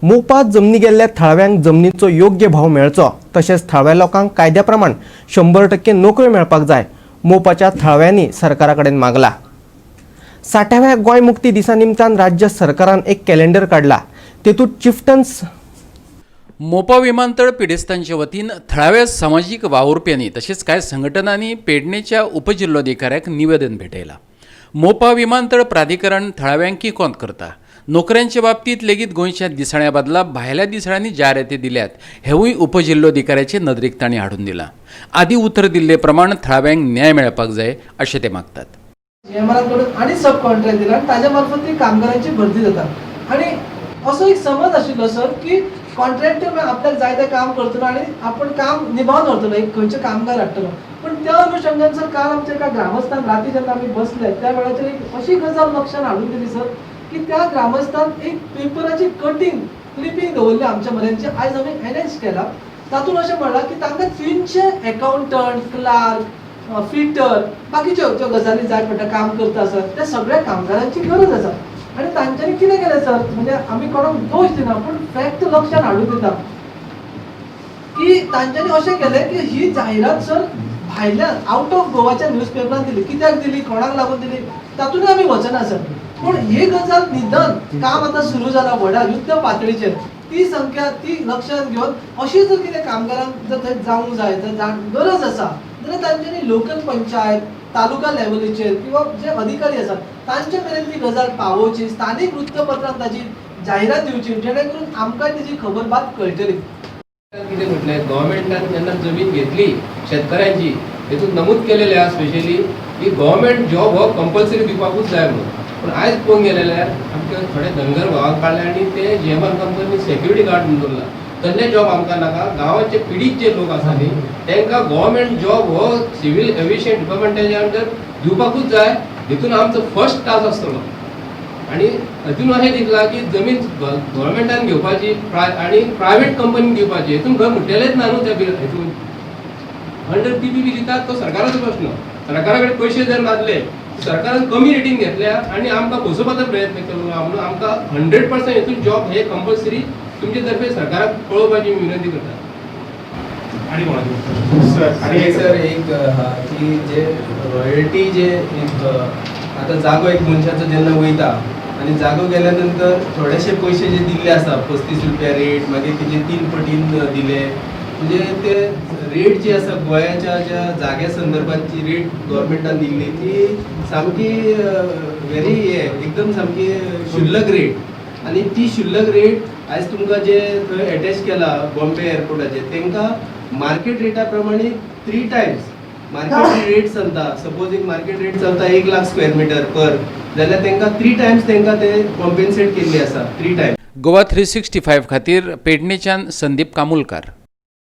मोपा जमनी गेल्ल्या थळाव्यांक जमनीचो योग्य भाव मेळचो, तशेंच थळाव्या लोकांक कायद्या प्रमाण 100% नोकऱ्यो मेळपाक जाय, मोपाच्या थळाव्यांनी सरकारा कडेन मागला. 60व्या गोंय मुक्ती दिसा निमतान राज्य सरकारान एक कॅलेंडर काडला. तेतूंत चिफ्टन्स मोपा विमानतळ पिडेस्तांचे वतीन थळाव्या समाजीक वावुरप्यांनी तशेंच कांय संघटनांनी पेडणेच्या उपजिल्लोधिकाऱ्याक निवेदन भेटयलां. मोपा विमानतळ प्राधिकरण थळाव्यांक किकोंत करता, नोकऱ्यांचे बाबतींत लेगीत गोंयच्या दिसाळ्या बदला भायल्या दिसाळ्यांनी जायराती दिल्यात, हेवूय उपजिल्लोधिकाऱ्याचे नदरेक तांणी हाडून दिलां. आदी उतर दिल्ले प्रमाण थळाव्यांक न्याय मेळपाक जाय अशें ते मागतात. जीएमआरान कडून आनी सब कॉन्ट्रॅक्ट दिला आनी ताज्या मार्फत ती कामगारांची भरती जाता. आनी असो एक समज आशिल्लो सर की कॉन्ट्रॅक्टर आपल्याक जाय तें काम करतलो आनी आपण काम निभावन व्हरतलो, एक खंयचे कामगार हाडटलो. पूण त्या अनुशंगान सर, काल आमच्या एका ग्रामस्थान राती जेन्ना आमी बसले, त्या वेळाचेर एक अशी गजाल लक्षात हाडून दिली सर की त्या ग्रामस्थान एक पेपराची कटींग क्लिपींग दवरली आमच्या म्हऱ्यान, जी आयज आमी एनएक्स केला. तातूंत अशें म्हणलां की तांकां 300 एकाउंटंट, क्लार्क, फिटर, बाकीच्यो ज्यो गजाली जाय पडटा काम करता सर, त्या सगळ्या कामगारांची गरज आसा. आनी तांच्यांनी कितें केलें सर, म्हणजे आमी कोणाक दोश दिना पूण फॅक्ट लक्षात हाडून दिता की तांच्यांनी अशें केलें की ही जाहिरात सर भायल्यान आवट ऑफ गोवाच्या न्यूज पेपरान दिली. कित्याक दिली, कोणाक लागून दिली, तातूंत आमी वचना सर. पूण ही गजाल निदान काम आतां सुरू जाला व्हडा युद्ध पातळीचेर, ती संख्या ती लक्षात घेवन अशी जर कितें कामगारांक जर थंय जावंक जाय, जर गरज आसा जाल्यार तांच्यांनी लोकल पंचायत, तालुका लेवलीचेर किंवा जे अधिकारी आसात तांचे मेरेन ती गजाल पावोवची, स्थानीक वृत्तपत्रांत ताची जाहिरात दिवची, जेणे करून आमकां तेजी खबर बात कळटली. कितें म्हटलें, गव्हर्मेंटान जेन्ना जमीन घेतली शेतकऱ्यांची, तेतून नमूद केलेलें आहा स्पेशली की गव्हर्मेंट जॉब हो कंपल्सरी दिवपाकूच जाय म्हणून. पूण आयज पळोवंक गेले जाल्यार आमचे थोडे धनगर भावांक काडले आनी ते जीएमआर कंपनी सेक्युरिटी गार्ड म्हणून दवरला. तसले जॉब आमकां नाका. गांवाचे पिडीत जे लोक आसा न्ही, तांकां गव्हर्मेंट जॉब हो सिव्हील एविएशन डिपार्टमेंटाच्या अंडर दिवपाकूच जाय. हितून आमचो फर्स्ट टास्क आसतलो. आणि अजून अशें दिसलां की जमीन गव्हर्मेंटान घेवपाची आनी प्रायवेट कंपनीक दिवपाची, हितून खंय म्हटलेलेच ना न्हू. त्या बिल हितून अंडर पीपीपी दितात तो सरकाराचो प्रश्न. सरकारा कडेन पयशे जर नासले, सरकारान कमी रेटीन घेतल्या आनी आमकां फसोवपाचो प्रयत्न केलो म्हणून आमकां 100% हितून जॉब हे कंपल्सरी तुमचे तर्फे सरकाराक कळोवपाची विनंती करता. आणि कोणाचे सर? आणि सर, एक आहा की जे रॉयल्टी जे एक आतां जागो एक मनशाचो जेन्ना वयता आनी जागो गेल्या नंतर थोडेशे पयशे जे दिल्ले आसा, 35 रुपया रेट, मागीर तेजे तीन पटीन दिले, म्हणजे ते रेट जी आसा, गोंयाच्या ज्या जाग्या संदर्भात जी रेट गव्हर्मेंटान दिल्ली ती सामकी व्हेरी हे एकदम सामकी शुल्लक रेट. आनी ती शुल्लक रेट आयज तुमकां जे थंय एटॅच केला बॉम्बे एअरपोर्टाचेर, तांकां मार्केट रेटा प्रमाणे थ्री टायम्स मार्केट रेट चलता. सपोज एक मार्केट रेट चलता 1 लाख स्क्वेअर मिटर पर, जाल्यार तांकां थ्री टायम्स तांकां ते कॉम्पेन्सेट केल्ली आसा, थ्री टायम्स. गोवा 365 खातीर पेडणेच्यान संदीप कामुलकार.